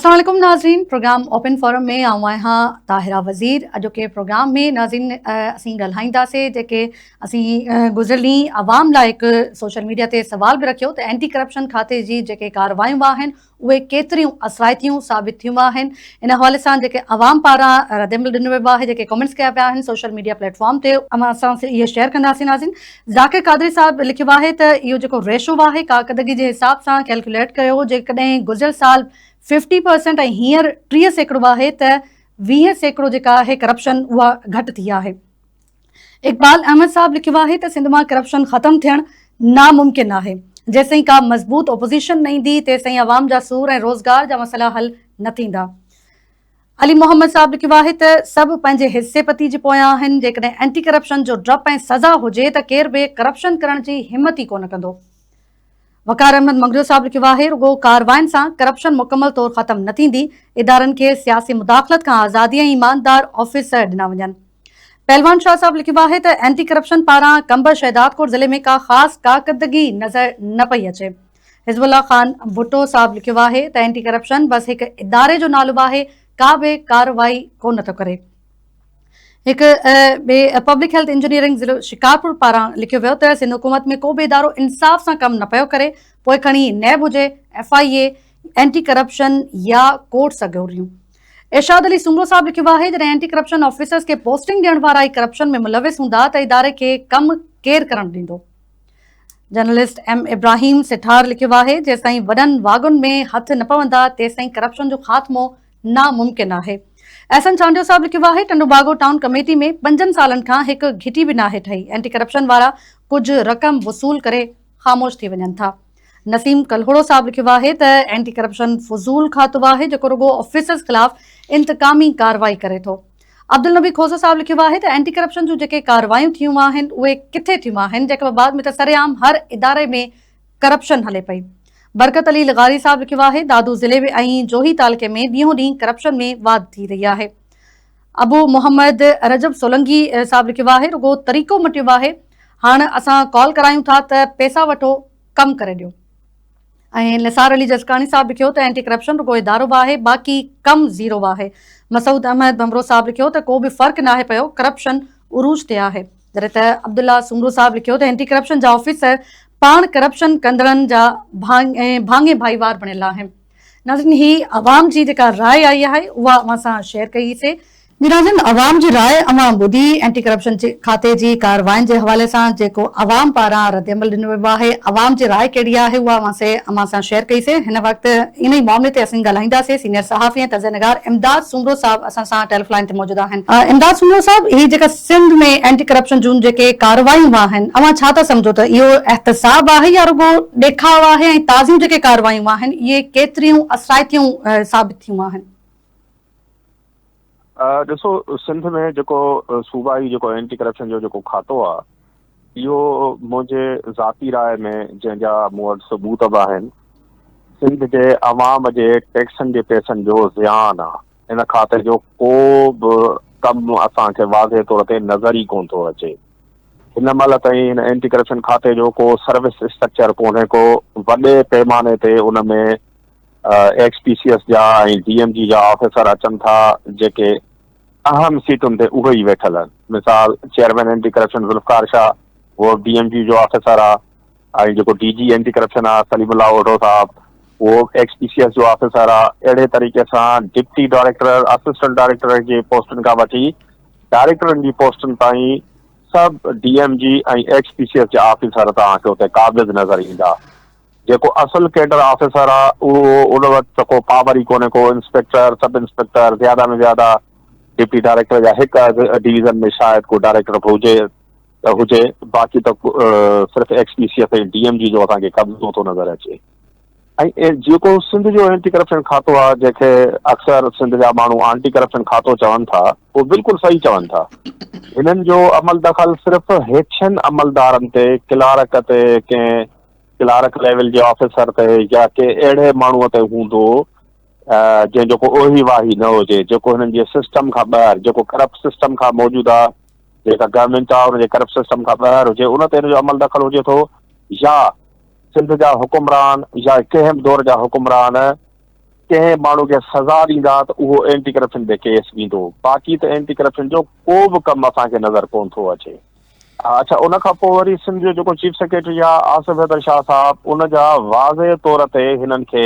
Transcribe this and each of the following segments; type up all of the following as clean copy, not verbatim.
السلام عليڪم ناظرين پروگرام اوپن فورم ۾ آئون آهيان طاهره وزير اڄوڪي پروگرام ۾ ناظرين اسين ڳالهائينداسين جيڪي اسين گذريل ڏينهن عوام لاء هڪ سوشل ميڊيا تي سوال به رکيو ته اينٽي ڪرپشن کاتي جي جيڪي ڪارروايون آهن اهي ڪيتريون اثرائتيون ثابت ٿيون آهن ان حوالي سان جيڪي عوام پاران ردعمل ڏنو ويو آهي جيڪي ڪمينٽس ڪيا ويا آهن سوشل ميڊيا پليٽ فارم تي اوهان سان اهي شيئر ڪنداسين ناظرين ذاڪر قادري صاحب لکيو آهي ته اهو جيڪو ريشو آهي ڪارڪردگي جي حساب سان ڪيلڪيوليٽ ڪيو جيڪڏهن گذريل سال ففٽي پرسينٽ ۽ هينئر 30% آهي ته 20% جيڪا آهي ڪرپشن اها گهٽ ٿي آهي. اقبال احمد صاحب لکيو آهي ته سنڌ مان ڪرپشن ختم ٿيڻ ناممڪن آهي، جيسين ڪا مضبوط اپوزيشن نه ايندي تيسين عوام جا سور ۽ روزگار جا مسئلا حل نه ٿيندا. علي محمد صاحب لکيو آهي ته سڀ پنهنجي حصي پتي جي پويان آهن، جيڪڏهن اينٽي ڪرپشن جو ڊپ ۽ سزا هجي ته ڪير به ڪرپشن ڪرڻ جي همت ئي ڪونه ڪندو. وقار احمد مڱريو صاحب لکيو آهي رڳو ڪاررواين سان ڪرپشن مڪمل طور ختم نه ٿيندي، ادارن کي سياسي مداخلت کان آزادي ۽ ايماندار آفيسر ڏنا وڃن. پهلوان شاهه صاحب لکيو آهي ته اينٽي ڪرپشن پاران قمبر شهدادڪوٽ ضلعي ۾ ڪا خاص ڪارڪردگي نظر نه پئي اچي. حزب الله خان ڀٽو صاحب لکيو آهي ته اينٽي ڪرپشن بس هڪ اداري جو نالو آهي ڪا به ڪارروائي ڪونه ٿو ڪري. هڪ ٻئي پبلڪ هيلٿ انجنيئرنگ ضلعو شڪارپور پاران لکيو ويو ته سنڌ حڪومت ۾ ڪو به ادارو انصاف سان ڪم نه پيو ڪري پوء کڻي نيب هجي، F I A, anti corruption يا ڪورٽ سڳوريون. ارشاد علي سومرو صاحب لکيو آهي جڏهن اينٽي ڪرپشن آفيسرز کي پوسٽنگ ڏيڻ وارا ئي ڪرپشن ۾ ملوث هوندا ته اداري کي ڪم ڪير ڪرڻ ڏيندو؟ جرنلسٽ ايم ابراهيم سٺار لکيو آهي جيستائين وڏن واڳن ۾ هٿ نه پوندا تيستائين ڪرپشن جو خاتمو ناممڪن آهي. احسن چانڊيو صاحب لکيو آهي ٽنڊوباگو ٽائون ڪميٽي ۾ پنجن سالن کان هڪ گهٽي به ناهي ٺهي اينٽي ڪرپشن وارا ڪجهه رقم وصول ڪري خاموش ٿي وڃن ٿا. نسيم ڪلهوڙو صاحب لکيو آهي ته اينٽي ڪرپشن فضول کاتو آهي جيڪو رڳو آفيسرز خلاف انتقامي ڪارروائي ڪري ٿو. عبدالنبي کوسو صاحب لکيو آهي ته اينٽي ڪرپشن جون جيڪي ڪارروايون ٿيون آهن اهي ڪٿي ٿيون آهن جيڪب آباد ۾ ته سرعام هر اداري ۾ ڪرپشن هلي پئي. برڪت علي لغاري صاحب لکيو آهي دادو ضلعي ۽ جوهي تعلقي ۾ ڏينهون ڏينهن ڪرپشن ۾ واڌ ٿي رهي آهي. ابو محمد رجب سولنگي صاحب لکيو آهي رڳو طريقو مٽيو آهي هاڻ اسان ڪال ڪرايون ٿا ته پئسا وٺو ڪم ڪري ڏيو ۽ نثار علي جسڪاڻي صاحب لکيو ته اينٽي ڪرپشن رڳو ادارو به آهي باقي ڪم زيرو آهي مسعود احمد ڀنڀرو صاحب لکيو ته ڪو به فرق ناهي پيو ڪرپشن عروج تي آهي جڏهن ته عبدالله سومرو صاحب لکيو ته اينٽي ڪرپشن جا آفيسر پاڻ ڪرپشن ڪندڙن جا ڀاڱي ڀائيوار بڻيل آهن ناظرين هي عوام جي جيڪا راء آئي آهي اها اوهان سان شيئر ڪئي سي. جي ناظرين عوام جي راء اوهان ٻڌي اينٽي ڪرپشن کاتي جي ڪاررواين جي حوالي سان جيڪو عوام پاران ردعمل ڏنو ويو آهي عوام جي راء ڪهڙي آهي اها اوهان سي اوهان سان شيئر ڪئي سي هن وقت انهي معاملي تي اسين ڳالهائيندا سي سينيئر صحافي ۽ تجزيه نگار امداد سومرو صاحب اسان سان ٽيلف لائين تي موجود آهن امداد سومرو صاحب هي جيڪا سنڌ ۾ اينٽي ڪرپشن جون جيڪي ڪارروايون آهن اوهان ڇا ٿا سمجهو ته اهو احتساب آهي يا رڳو ڏيکاء آهي ۽ تازيون جيڪي ڪارروايون آهن اهي ڪيتريون اثرائتيون ثابت ٿيون آهن؟ ڏسو سنڌ ۾ جيڪو صوبائي جيڪو اينٽي ڪرپشن جو جيڪو کاتو آهي اهو منهنجي ذاتي راء ۾ جنهن جا مون وٽ ثبوت به آهن سنڌ جي عوام جي ٽيڪسن جي پئسن جو زيان آهي ان کاتي جو ڪو به ڪم اسان کي واضح طور تي نظر ئي ڪونه ٿو اچي هن مهل تائين هن اينٽي ڪرپشن کاتي جو ڪو سروس اسٽرڪچر ڪونهي ڪو وڏي پيماني تي ان ۾ ايڪس پي سي ايس جا ۽ ڊي ايم جي جا آفيسر اچن ٿا جيڪي اهم سيٽن تي اهي ئي ويٺل آهن مثال chairman anti corruption Zulfiqar Shah اهو ڊي ايم جي جو آفيسر آهي ۽ جيڪو ڊي جي اينٽي ڪرپشن آهي سليم الله اوڍو صاحب اهو ايڪس پي سي ايس جو آفيسر آهي اهڙي طريقي سان ڊپٽي ڊائريڪٽر اسسٽنٽ ڊائريڪٽر جي پوسٽن کان وٺي ڊائريڪٽرن جي پوسٽن تائين سڀ D M G ۽ ex P C S جا آفيسر توهان کي اتي قابض نظر ايندا. جيڪو اصل ڪيڊر آفيسر آ اهو ان وٽ ته ڪو پاور ئي ڪونهي ڪو انسپيڪٽر، سب انسپيڪٽر زياده ۾ زياده ڊپٽي ڊائريڪٽر يا هڪ اڌ ڊويزن ۾ شايد ڪو ڊائريڪٽر به هجي ته هجي باقي ته صرف ex P C S ۽ D M G جو اسان کي قبضو ٿو نظر اچي. ۽ جيڪو سنڌ جو اينٽي ڪرپشن کاتو آهي جنهن کي اڪثر سنڌ جا ماڻهو آنٽي ڪرپشن کاتو چون ٿا اهو بلڪل صحيح چون ٿا هنن جو عمل دخل صرف هيٺين عملدارن تي ڪلارڪ تي ڪنهن ڪلارڪ ليول جي آفيسر تي يا ڪنهن اهڙي ماڻهو تي هوندو جنهن جو ڪو اوهي واهي نه هجي جيڪو هنن جي سسٽم کان ٻاهر جيڪو ڪرپٽ سسٽم کان موجوده جيڪا گورنمينٽ آهي ان جي ڪرپٽ سسٽم کان ٻاهر هجي ان تي هن جو عمل دخل هجي ٿو يا سنڌ جا حڪمران يا ڪنهن به دور جا حڪمران ڪنهن ماڻهو کي سزا ڏيندا ته اهو اينٽي ڪرپشن تي ڪيس ويندو، باقي ته اينٽي ڪرپشن جو ڪو به ڪم اسان کي نظر ڪونه ٿو اچي. اڇا ان کان پوء وري سنڌ جو جيڪو چيف سيڪريٽري آهي آصف حيدر شاهه صاحب ان جا واضح طور تي هنن کي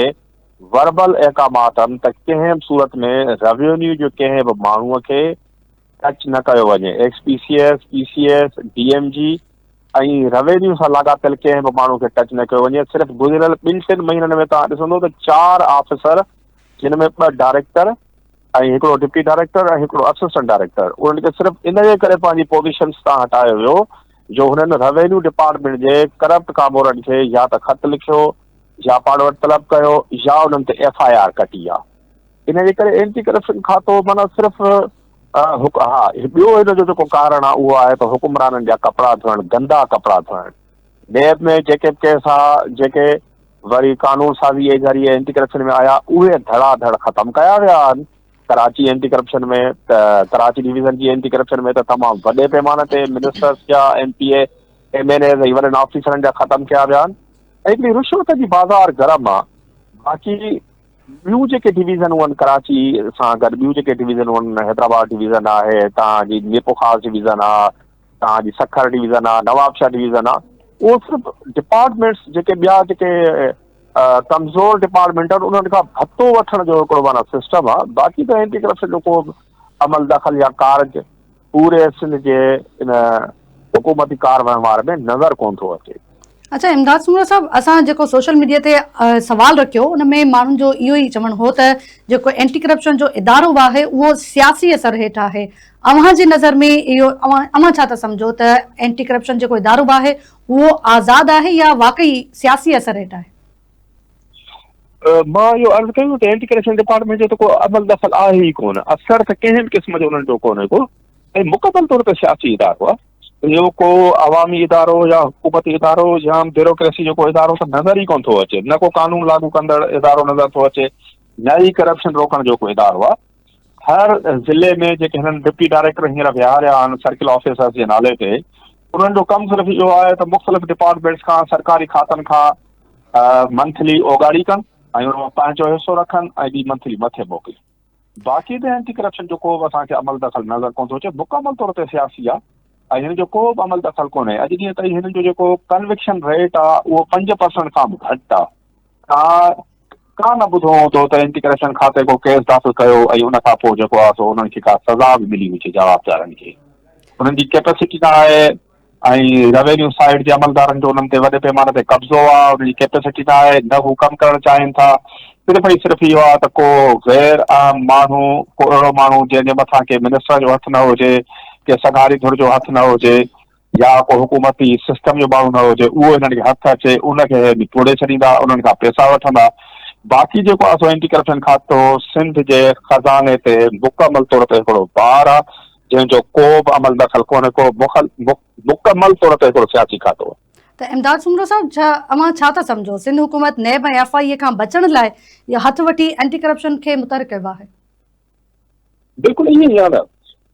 وربل احڪامات آهن ته ڪنهن به صورت ۾ روينيو جو ڪنهن به ماڻهو کي ٽچ نه ڪيو وڃي، ex P C S, P C S, D M G ۽ revenue سان لاڳاپيل ڪنهن به ماڻهو کي ٽچ نه ڪيو وڃي، صرف گذريل ٻن ٽن مهينن ۾ توهان ڏسندو ته چار آفيسر جن ۾ ٻه ڊائريڪٽر ۽ هڪڙو ڊپٽي ڊائريڪٽر ۽ هڪڙو اسسٽنٽ ڊائريڪٽر انهن کي صرف ان جي ڪري پنهنجي پوزيشنز تان هٽايو ويو جو هنن روينيو ڊپارٽمينٽ جي ڪرپٽ ڪامورن کي يا ته خط لکيو يا پاڻ وٽ طلب ڪيو يا انهن تي ايف I R ڪٽي آ. ان جي ڪري اينٽي ڪرپشن کاتو معنيٰ صرف ها ٻيو ان جو جيڪو ڪارڻ آهي اهو آهي ته حڪمرانن جا ڪپڙا ڌوئڻ گندا ڪپڙا ڌوئڻ نيب ۾ جيڪي به ڪيس آ جيڪي وري قانون سازي جي ذريعي اينٽي ڪرپشن ۾ آيا اهي ڌڙا ڌڙ ختم ڪيا ويا آهن ڪراچي اينٽي ڪرپشن ۾ ته ڪراچي ڊويزن جي اينٽي ڪرپشن ۾ ته تمام وڏي پيماني تي منسٽرس جا M P A M N As ۽ وڏن آفيسرن جا ختم ڪيا ويا آهن ۽ هڪڙي رشوت جي بازار گرم آ باقي ٻيون جيڪي ڊويزنون آهن ڪراچي سان گڏ ٻيون جيڪي ڊويزنون آهن حيدرآباد ڊويزن آهي توهان جي ميرپورخاص ڊويزن آهي توهان جي سکر ڊويزن آهي نوابشاهه ڊويزن آهي اهو صرف ڊپارٽمينٽس جيڪي ٻيا جيڪي ڪمزور ڊپارٽمينٽ آهن انهن کان ڀتو وٺڻ جو هڪڙو معنيٰ سسٽم آهي باقي ته اينٽي ڪرپشن جو ڪو به عمل دخل يا ڪارج پوري سنڌ جي ان حڪومتي ڪار وهنوار ۾ نظر ڪونه ٿو اچي. اڇا امداد سومرو صاحب اسان جيڪو سوشل ميڊيا تي سوال رکيو ان ۾ ماڻهن جو اهو ئي چوڻ هو ته جيڪو اينٽي ڪرپشن جو ادارو آهي اهو سياسي اثر هيٺ آهي اوهان جي نظر ۾ اهو اوهان ڇا ٿا سمجهو ته اينٽي ڪرپشن جيڪو ادارو آهي اهو آزاد آهي يا واقعي سياسي اثر هيٺ آهي؟ مان اهو عرض ڪيو ته اينٽي ڪرپشن ڊپارٽمينٽ جو ته ڪو عمل دخل آهي ئي ڪونه، اثر ته ڪنهن به قسم جو انهن جو ڪونهي ڪو ۽ مڪمل طور تي سياسي ادارو آهي. اهو ڪو عوامي ادارو يا حڪومتي ادارو يا بيوروڪريسي جو ڪو ادارو ته نظر ئي ڪونه ٿو اچي، نه ڪو قانون لاڳو ڪندڙ ادارو نظر ٿو اچي، نه ئي ڪرپشن روڪڻ جو ڪو ادارو آهي. هر ضلعي ۾ جيڪي هنن ڊپٽي ڊائريڪٽر هينئر ويهاريا آهن سرڪل آفيسرز جي نالي تي، انهن جو ڪم صرف اهو آهي ته مختلف ڊپارٽمينٽس کان سرڪاري کاتن کان منٿلي اوڳاڙي ڪن ۽ ان مان پنهنجو حصو رکن ۽ ٻي منٿلي مٿي موڪلين. باقي ته اينٽي ڪرپشن جو ڪو به اسان کي عمل دخل نظر ڪونه ٿو اچي، مڪمل طور تي سياسي آهي ۽ هن جو ڪو به عمل دخل ڪونهي. اڄ ڏينهن تائين هنن جو جيڪو ڪنوڪشن ريٽ آهي اهو 5% کان به گهٽ آهي. توهان ڪا نه ٻڌو هوندو ته اينٽي ڪرپشن کاتي ڪو ڪيس داخل ڪيو ۽ ان کان پوء جيڪو آهي سو انهن کي ڪا سزا به ملي هجي جوابدارن کي. انهن جي ڪيپسٽي نه آهي ۽ روينيو سائيڊ جي عملدارن جو انهن تي وڏي پيماني تي قبضو آهي، انهن جي ڪيپيسٽي نه آهي، نه هو ڪم ڪرڻ چاهين ٿا، صرف ۽ صرف اهو آهي ته ڪو غير اهم ماڻهو، ڪو اهڙو ماڻهو جنهن جي مٿان ڪنهن منسٽر جو هٿ نه هجي، ڪنهن سگهاري ڌر جو هٿ نه هجي يا ڪو حڪومتي سسٽم جو ماڻهو نه هجي، اهو هنن کي هٿ اچي، ان کي هي نپوڙي ڇڏيندا، انهن کان پئسا وٺندا. باقي جيڪو آهي سو اينٽي ڪرپشن کاتو سنڌ جي خزاني تي مڪمل طور تي هڪڙو بار آهي، جنهن جو ڪو به عمل دخل ڪونهي ڪو مڪمل طور تي هڪڙو سياسي کاتو آهي. ته امداد سومرو صاحب ڇا اوهان ڇا ٿا سمجهو سنڌ حڪومت نيب ۽ ايف I اي کان بچڻ لاء اهو هٿ وٺي اينٽي ڪرپشن کي متحرڪ ڪيو آهي؟ بلڪل ائين ئي آهي نه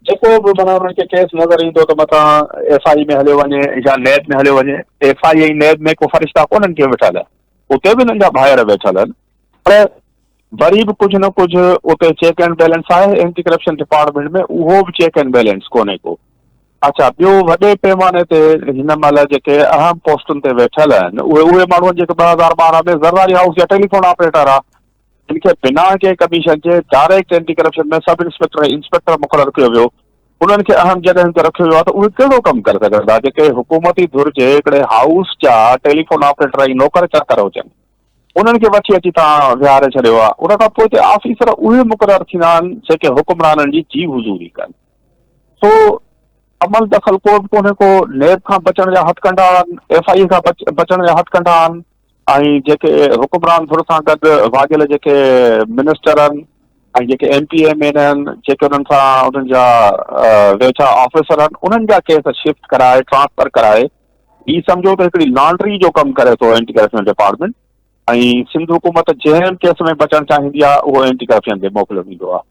جيڪو به معنيٰ انهن کي ڪيس نظر ايندو ته متان ايف I اي ۾ هليو وڃي يا نيب ۾ هليو وڃي ايف I اي ۽ نيب ۾ ڪو فرشتا ڪونهن ڪي ويٺل اتي به انهن جا ڀائر ويٺل آهن پر وري به ڪجهه نه ڪجهه اتي چيڪ اينڊ بيلنس آهي اينٽي ڪرپشن ڊپارٽمينٽ ۾ اهو به چيڪ اينڊ بيلنس ڪونهي ڪو. اڇا ٻيو وڏي پيماني تي هن مهل جيڪي اهم پوسٽن تي ويٺل آهن اهي اهي ماڻهو آهن جيڪي 2012 ۾ زرداري هائوس جا ٽيليفون آپريٽر ها جن کي بنا ڪنهن ڪميشن جي direct anti corruption ۾ sub inspector ۽ inspector مقرر ڪيو ويو انهن کي اهم جڳهين تي رکيو ويو آهي ته اهي ڪهڙو ڪم ڪري سگهندا جيڪي حڪومتي ڌر جي هڪڙي هائوس جا ٽيليفون آپريٽر ۽ نوڪر چاڪر هجن. انهن کي وٺي اچي توهان ويهاري ڇڏيو آهي. ان کان پوء اتي آفيسر اهي مقرر ٿيندا آهن جيڪي حڪمرانن جي جي حضوري ڪن. سو عمل دخل ڪو به ڪونهي ڪو، نيب کان بچڻ جا هٿ ڪنڊا آهن، ايف I اي کان بچڻ جا هٿ ڪنڊا آهن ۽ جيڪي حڪمران ڌر سان گڏ واڳيل جيڪي منسٽر آهن ۽ جيڪي ايم پي ايم اين آهن جيڪي انهن سان انهن جا ويجها آفيسر آهن انهن جا ڪيس شفٽ ڪرائي ٽرانسفر ڪرائي هي سمجهو ته هڪڙي لانڊري جو ڪم ڪري ٿو اينٽي ڪرپشن ڊپارٽمينٽ ۽ سنڌ حڪومت جنهن به ڪيس ۾ بچڻ چاهيندي آهي اهو اينٽي ڪرپشن تي موڪليو ويندو آهي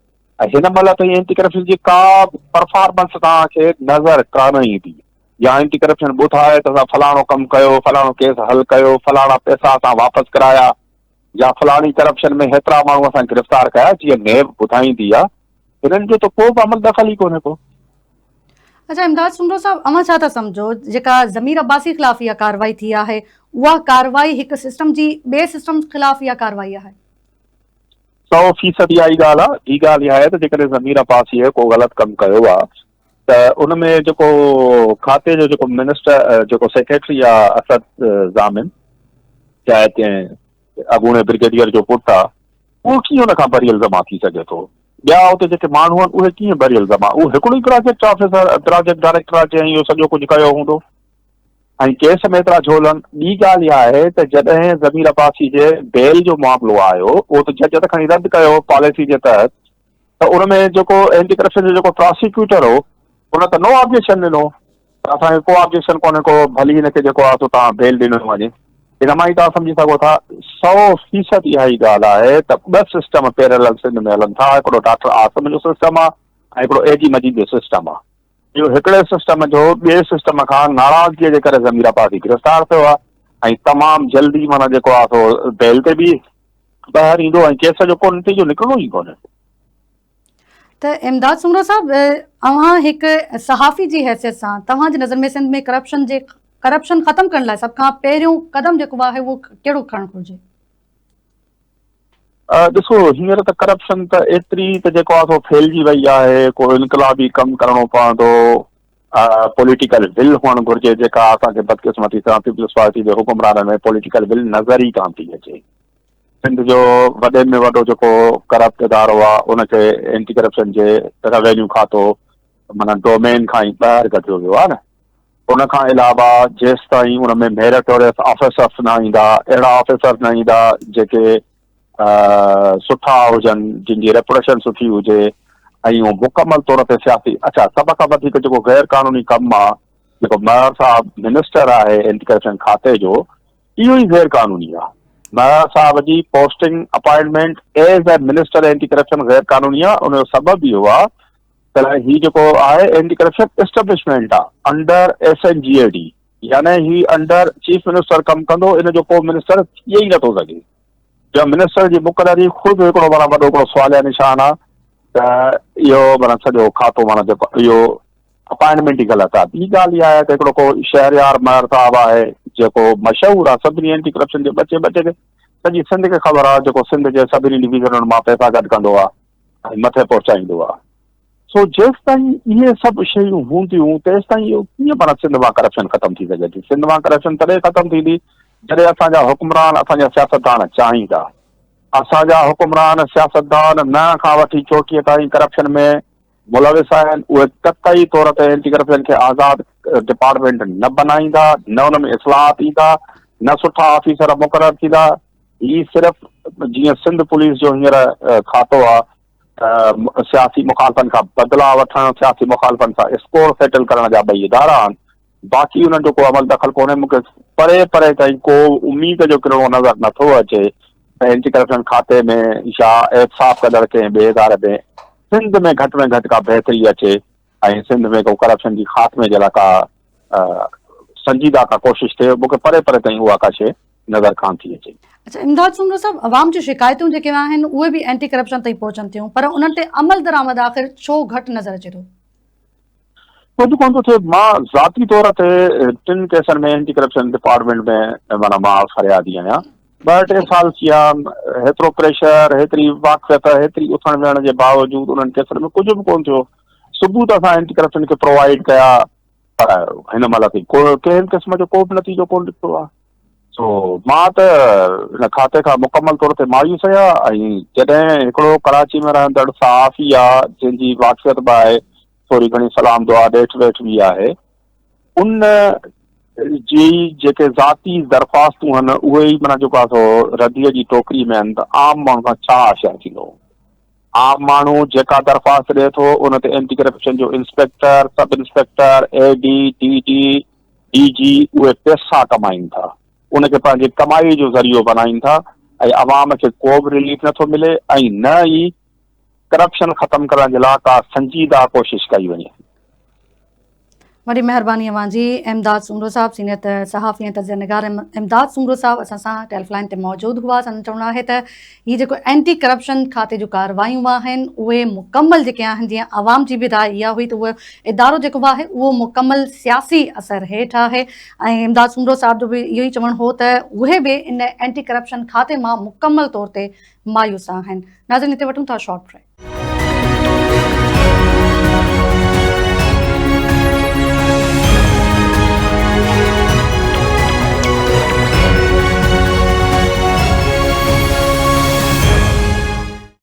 ۽ هن مهل تائين اينٽي ڪرپشن جي ڪا به پرفارمنس توهان کي نظر ڪانه ايندي يا اينٽي ڪرپشن ٻڌائي ته اسان فلاڻو ڪم ڪيو فلاڻو ڪيس حل ڪيو فلاڻا پئسا اسان واپس ڪرايا. يا فلاڻي ڪرپشن ۾ هيترا ماڻهو اسان گرفتار ڪيا جيئن نيب ٻڌائيندي آ، هنن جو ته ڪو به عمل دخل ئي ڪونهي ڪو. اڇا امداد سومرو صاحب اوهان ڇا ٿا سمجهو جيڪا ضمير عباسي خلاف اها ڪارروائي ٿي آهي اها ڪارروائي هڪ سسٽم جي ٻئي سسٽم خلاف اها ڪارروائي آهي؟ سو فيصد اها ئي ڳالهه آ، ٻي ڳالهه اها آهي ته جيڪڏهن ضمير عباسيء ڪو غلط ڪم ڪيو آ ته ان ۾ جيڪو کاتي جو جيڪو منسٽر جيڪو سيڪريٽري آ اسد ضامن چاهي ڪنهن اڳوڻي برگيڊيئر جو پٽ آ اهو ڪيئن ان کان بري الزما ٿي سگهي ٿو؟ ٻيا اتي جيڪي ماڻهو آهن اهي ڪيئن بري الزما؟ اهو هڪڙو ئي پراجيڪٽ آفيسر پراجيڪٽ ڊائريڪٽر آ جنهن اهو سڄو ڪجهه ڪيو هوندو ۽ ڪيس ۾ ايترا جهولن. ٻي ڳالهه اها آهي ته جڏهن ضمير عباسي جي بيل جو معاملو آيو اهو ته جج ته کڻي رد ڪيو پاليسي جي تحت ته ان ۾ جيڪو اينٽي ڪرپشن جو جيڪو پراسيڪيوٽر هو ان ته نو آبجيڪشن ڏنو ته اسان کي ڪو آبجيڪشن ڪونهي ڪو ڀلي هن کي جيڪو آهي سو توهان بيل ڏنو وڃي. ان مان ئي توهان سمجهي سگهو ٿا 100% اها ئي ڳالهه آهي ته ٻه سسٽم پيرلل سنڌ ۾ هلن ٿا هڪڙو ڊاڪٽر عاصم جو سسٽم آهي ۽ هڪڙو اي جي مجيد جو سسٽم آهي. اهو هڪڙي سسٽم جو ٻئي سسٽم کان ناراضگيء جي ڪري ضمير عباسي گرفتار ٿيو آهي ۽ تمام جلدي معنيٰ جيڪو آهي سو بيل تي به ٻاهر ايندو ۽ ڪيس جو ڪو نتيجو نڪرڻو ئي ڪونهي. ته امداد سومرو صاحب اوهان هڪ صحافي جي حيثيت سان توهان جي نظر ۾ سنڌ ۾ ڪرپشن جي ڪرپشن ختم ڪرڻ لاء سڀ کان پهريون قدم جيڪو آهي اهو ڪهڙو کڻڻ گهرجي؟ ڏسو هينئر ته ڪرپشن ته ايتري ته جيڪو آهي سو ڦهلجي وئي آهي ڪو انقلابي ڪم ڪرڻو پوندو پوليٽيڪل ول هئڻ گهرجي جيڪا اسان کي بدقسمتي سان پيپلز پارٽي جي حڪمرانن ۾ پوليٽيڪل ول نظر ئي ڪانه ٿي اچي. سنڌ جو وڏي ۾ وڏو جيڪو ڪرپٽ ادارو آ ان کي اينٽي ڪرپشن جي روينيو کاتو معنيٰ ڊومين کان ئي ٻاهر ڪڍيو ويو آ نه ان کان علاوه جيستائين ان ۾ ميريٽوريس آفيسرس نه ايندا اهڙا آفيسر نه ايندا جيڪي سٺا هجن جن جي ريپوٽيشن سٺي هجي ۽ اهو مڪمل طور تي سياسي اڇا سڀ کان وڌيڪ جيڪو غير قانوني ڪم آ جيڪو مهر صاحب منسٽر آهي اينٽي ڪرپشن کاتي جو اهو ئي غير قانوني آهي. مهر صاحب جي posting, appointment, as a minister anti corruption غير قانوني آهي، ان جو سبب اهو آهي ته هي جيڪو آهي اينٽي ڪرپشن اسٽيبلشمينٽ آهي under S N G A D يعني هي انڊر چيف منسٽر ڪم ڪندو ان جو ڪو منسٽر ٿي ئي نٿو سگهي. جو منسٽر جي مقرري خود هڪڙو معنيٰ وڏو هڪڙو سواليا نشان آهي ته اهو معنيٰ سڄو کاتو معنيٰ جيڪو اهو اپائنٽمينٽ ئي غلط آهي. ٻي ڳالهه اها آهي ته هڪڙو ڪو شهريار مهر صاحب آهي جيڪو مشهور آهي سڀني اينٽي ڪرپشن جي ٻچي ٻچي کي سڄي سنڌ کي خبر آهي جيڪو سنڌ جي سڀني ڊويزنن مان پئسا گڏ ڪندو آهي ۽ مٿي پهچائيندو آهي. سو جيستائين اهي سڀ شيون هونديون تيستائين اهو ڪيئن معنيٰ سنڌ مان ڪرپشن ختم ٿي سگهي ٿي. سنڌ مان ڪرپشن تڏهن ختم ٿيندي جڏهن اسان جا حڪمران اسان جا سياستدان چاهيندا. اسان جا حڪمران سياستدان ننهن کان وٺي چوٽيء تائين ڪرپشن ۾ ملوث آهن اهي قطعي طور تي اينٽي ڪرپشن کي آزاد ڊپارٽمينٽ نه بنائيندا نه ان ۾ اصلاحات ايندا نه سٺا آفيسر مقرر ٿيندا هي صرف جيئن سنڌ پوليس جو هينئر کاتو آهي ته سياسي مخالفن کان بدلا وٺڻ سياسي مخالفن سان اسڪور سيٽل ڪرڻ جا ٻئي ادارا آهن باقي انهن جو ڪو عمل دخل ڪونهي مون کي پري پري تائين ڪو اميد جو ڪرڻو نظر نٿو اچي ته اينٽي ڪرپشن کاتي ۾ يا احتساب ڪندڙ ڪنهن ٻئي اداري ۾ سنڌ ۾ گهٽ ۾ گهٽ ڪا بهتري اچي ۽ سنڌ ۾ ڪو ڪرپشن جي خاتمي جي لاء ڪا سنجيده ڪا ڪوشش ٿئي مون کي پري پري تائين اها ڪا شيء نظر ڪانه ٿي اچي. اڇا امداد سومرو صاحب عوام جون شڪايتون جيڪي آهن اهي به اينٽي ڪرپشن تائين پهچن ٿيون پر انهن تي عمل درآمد آخر ڇو گهٽ نظر اچي ٿو؟ ڪجهه ڪونه ٿو ٿئي مان ذاتي طور تي ٽن ڪيسن ۾ اينٽي ڪرپشن ڊپارٽمينٽ ۾ معنيٰ مان فريادي آهيان ٻه ٽي سال ٿي ويا هيترو پريشر هيتري واقفيت هيتري اٿڻ ويهڻ جي باوجود انهن ڪيسن ۾ ڪجهه به ڪونه ٿيو ثبوت اسان اينٽي ڪرپشن کي پرووائيڊ ڪيا پر هن مهل تائين ڪو ڪنهن قسم جو ڪو به نتيجو ڪونه نڪتو آهي سو مان ته ان کاتي کان مڪمل طور تي مايوس آهيان ۽ جڏهن هڪڙو ڪراچي ۾ رهندڙ صحافي آ جنهن جي واقفيت به آهي ٿوري گهڻي سلام دعا ڏيٺ ويٺ به آهي ان جي جيڪي ذاتي درخواستون آهن اهي ئي معنيٰ جيڪو آهي سو رديء جي ٽوڪري ۾ آهن ته عام ماڻهو کان ڇا آشا ٿيندو؟ عام ماڻهو جيڪا درخواست ڏئي ٿو ان تي اينٽي ڪرپشن جو inspector, sub inspector, A D, D D, D G اهي پئسا ڪمائين ٿا ان کي پنهنجي ڪمائي جو ذريعو بنائين ٿا ۽ عوام کي ڪو به رليف نٿو ملي ۽ نه ئي ڪرپشن ختم ڪرڻ جي لاء ڪا سنجيده ڪوشش ڪئي وڃي. وڏي مهرباني اوهان جي امداد سومرو صاحب سينيئر صحافي ۽ تجزيه نگار امداد سومرو صاحب اسان سان ٽيلف لائن تي موجود هئا. سندن چوڻ آهي ته هي جيڪو اينٽي ڪرپشن کاتي جون ڪارروايون آهن اهي مڪمل جيڪي آهن جيئن عوام جي به راء اها هئي ته اهو ادارو جيڪو آهي اهو مڪمل سياسي اثر هيٺ آهي ۽ امداد سومرو صاحب جو به اهو ئي چوڻ هو ته اهي به ان اينٽي ڪرپشن کاتي مان مڪمل طور تي مايوس آهن. ناظرين هتي وٺون ٿا شارٽ بريڪ.